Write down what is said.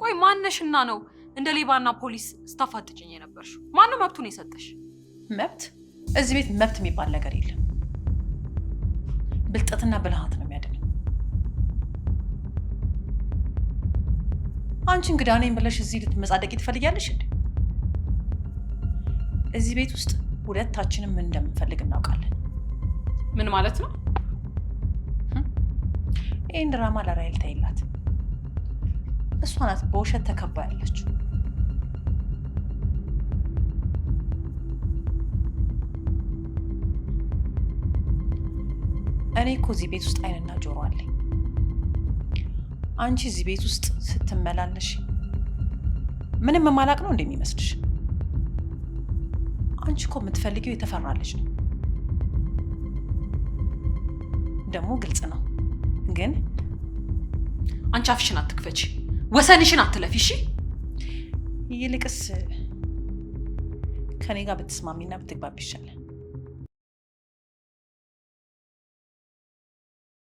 ቆይ ማነሽና ነው እንደ ሌባና ፖሊስ ስታፋጥጭኝ የነበርሽው? ማነው መብቱን የሰጠሽ? መብት? እዚህ ቤት መብት የሚባል ነገር የለም። ብልጠትና ብልሃት ነው የሚያድነው። አንቺ እንግዳ ነኝ ብለሽ እዚህ ልትመጻደቂ ትፈልጊያለሽ እንዴ? እዚህ ቤት ውስጥ ሁለታችንም ምን እንደምንፈልግ እናውቃለን። ምን ማለት ነው? ይህን ድራማ ለራሔል ተይላት። እሷ ናት በውሸት ተከባ ያለችው። እኔ እኮ እዚህ ቤት ውስጥ ዓይንና ጆሮ አለኝ። አንቺ እዚህ ቤት ውስጥ ስትመላለሽ ምንም የማላቅ ነው እንደሚመስልሽ? አንቺ እኮ የምትፈልጊው የተፈራ ልጅ ነው። ደግሞ ግልጽ ነው ግን አንቺ አፍሽን አትክፈች፣ ወሰንሽን አትለፊ። እሺ? ይልቅስ ከኔ ጋር ብትስማሚና ብትግባቢ ይሻላል።